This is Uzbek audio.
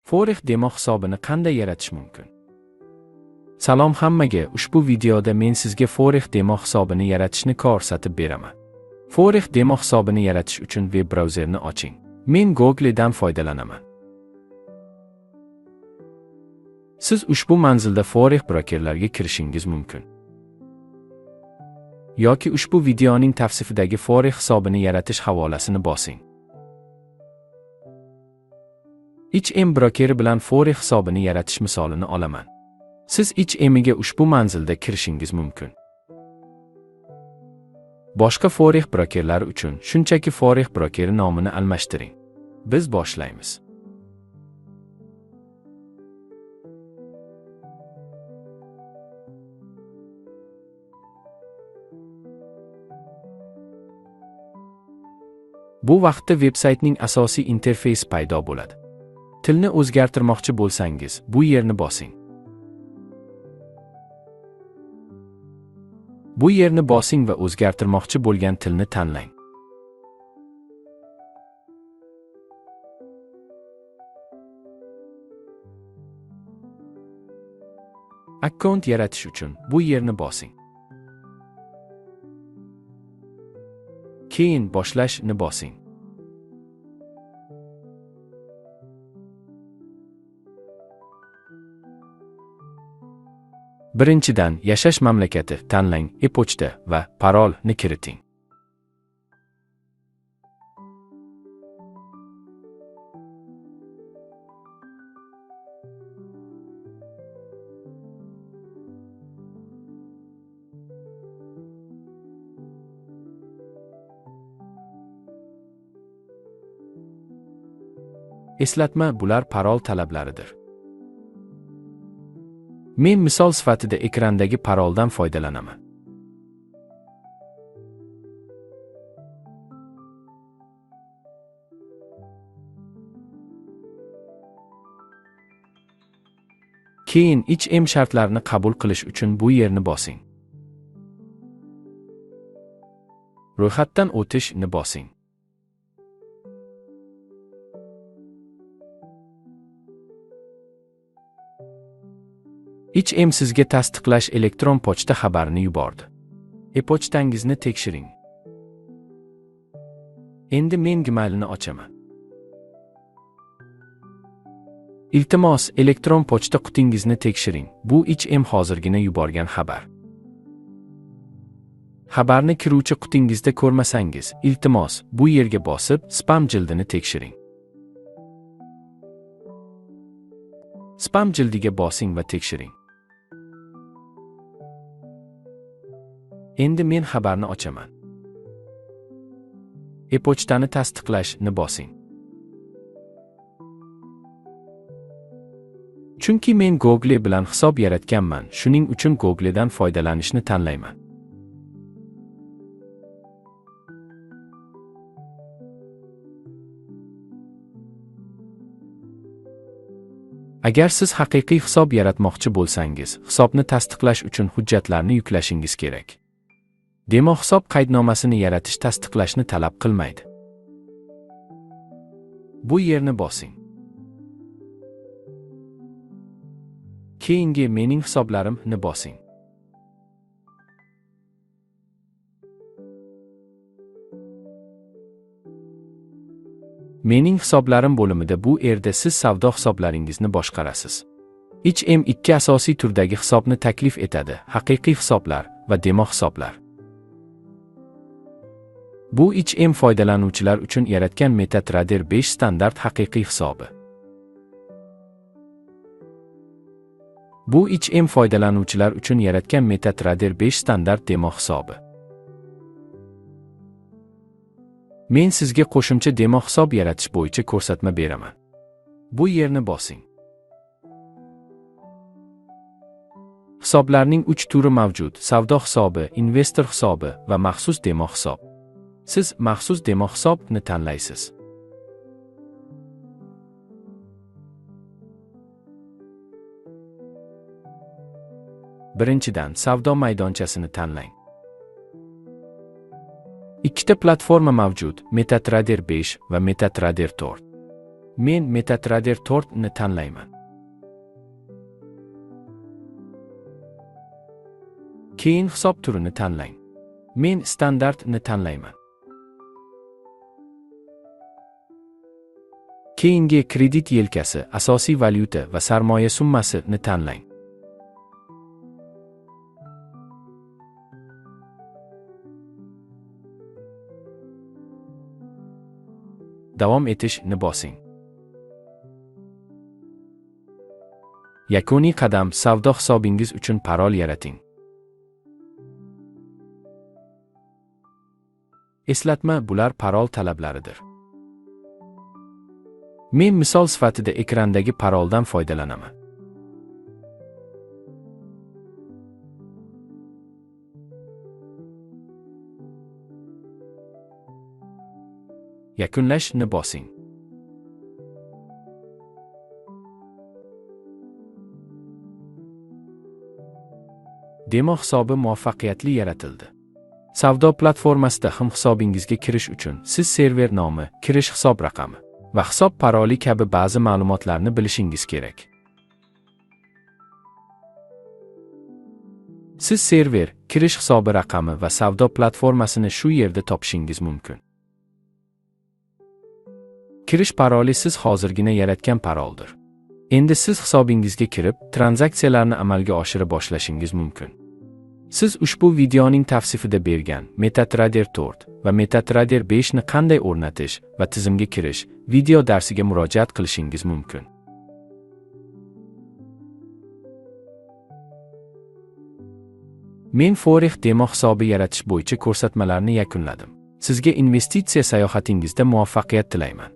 Forex demo hisobini qanday yaratish mumkin? Salom hammaga, ushbu videoda men sizga Forex demo hisobini yaratishni ko'rsatib beraman. Forex demo hisobini yaratish uchun web brauzerni oching. Men Google'dan foydalanaman. Siz ushbu manzilda Forex brokerlarga kirishingiz mumkin. Yoki ushbu videoning tavsifidagi Forex hisobini yaratish havolasini bosing. HM brokeri bilan Forex hisobini yaratish misolini olaman. Siz HMga ushbu manzilda kirishingiz mumkin. Boshqa Forex brokerlari uchun shunchaki Forex brokeri nomini almashtiring. Biz boshlaymiz. Bu vaqtda veb-saytning asosiy interfeysi paydo bo'ladi. Tilni o'zgartirmoqchi bo'lsangiz, bu yerni bosing. Bu yerni bosing va o'zgartirmoqchi bo'lgan tilni tanlang. Akkaunt yaratish uchun bu yerni bosing. Keyin boshlashni bosing. Birinchidan, yashash mamlakati tanlang, e-pochta va parolni kiriting. Eslatma, bular parol talablaridir. Men misol sifatida ekrandagi paroldan foydalanaman. Keyin HM shartlarini qabul qilish uchun bu yerni bosing. Ro'yxatdan o'tishni bosing. HM sizga tasdiqlash elektron pochta xabarini yubordi. E-pochtangizni tekshiring. Endi men Gmailni ochaman. Iltimos, elektron pochta qutingizni tekshiring. Bu HM hozirgina yuborgan xabar. Xabarni kiruvchi qutingizda ko'rmasangiz, iltimos, bu yerga bosib, spam jildini tekshiring. Spam jildiga bosing va tekshiring. Endi men xabarni ochaman. E-pochtani tasdiqlashni bosing. Chunki men Google bilan hisob yaratganman, shuning uchun Google'dan foydalanishni tanlayman. Agar siz haqiqiy hisob yaratmoqchi bo'lsangiz, hisobni tasdiqlash uchun hujjatlarni yuklashingiz kerak. Demo hisob qaydnomasini yaratish tasdiqlashni talab qilmaydi. Bu yerni bosing. Keyingi mening hisoblarimni bosing. Mening hisoblarim bo'limida bu yerda siz savdo hisoblaringizni boshqarasiz. HM ikki asosiy turdagi hisobni taklif etadi: haqiqiy hisoblar va demo hisoblar. Bu HM foydalanuvchilar uchun yaratgan MetaTrader 5 standart haqiqiy hisobi. Bu HM foydalanuvchilar uchun yaratgan MetaTrader 5 standart demo hisobi. Men sizga qo'shimcha demo hisob yaratish bo'yicha ko'rsatma beraman. Bu yerni bosing. Hisoblarning 3 turi mavjud: savdo hisobi, investor hisobi va maxsus demo hisob. Siz maxsus demo hisobni tanlaysiz. Birinchidan, savdo maydonchasini tanlang. Ikkita platforma mavjud: MetaTrader 5 va MetaTrader 4. Men MetaTrader 4 ni tanlayman. Keyin hisob turini tanlang. Men standartni tanlayman. Keyingi kredit yelkasi, asosiy valyuta va sarmoya summasini tanlang. Davom etishni bosing. Yakuniy qadam: savdo hisobingiz uchun parol yarating. Eslatma: bular parol talablaridir. Men misol sifatida ekrandagi paroldan foydalanaman. Yakunlashni bosing. Demo hisobi muvaffaqiyatli yaratildi. Savdo platformasida ham hisobingizga kirish uchun siz server nomi, kirish hisob raqami va hisob paroli kabi ba'zi ma'lumotlarni bilishingiz kerak. Siz server, kirish hisobi raqami va savdo platformasini shu yerda topishingiz mumkin. Kirish paroli siz hozirgina yaratgan paroldir. Endi siz hisobingizga kirib, tranzaksiyalarni amalga oshira boshlashingiz mumkin. Siz ushbu videoning tavsifida bergan MetaTrader 4 va MetaTrader 5 ni qanday o'rnatish va tizimga kirish video darsiga murojaat qilishingiz mumkin. Men Forex demo hisobi yaratish bo'yicha ko'rsatmalarni yakunladim. Sizga investitsiya sayohatingizda muvaffaqiyat tilayman.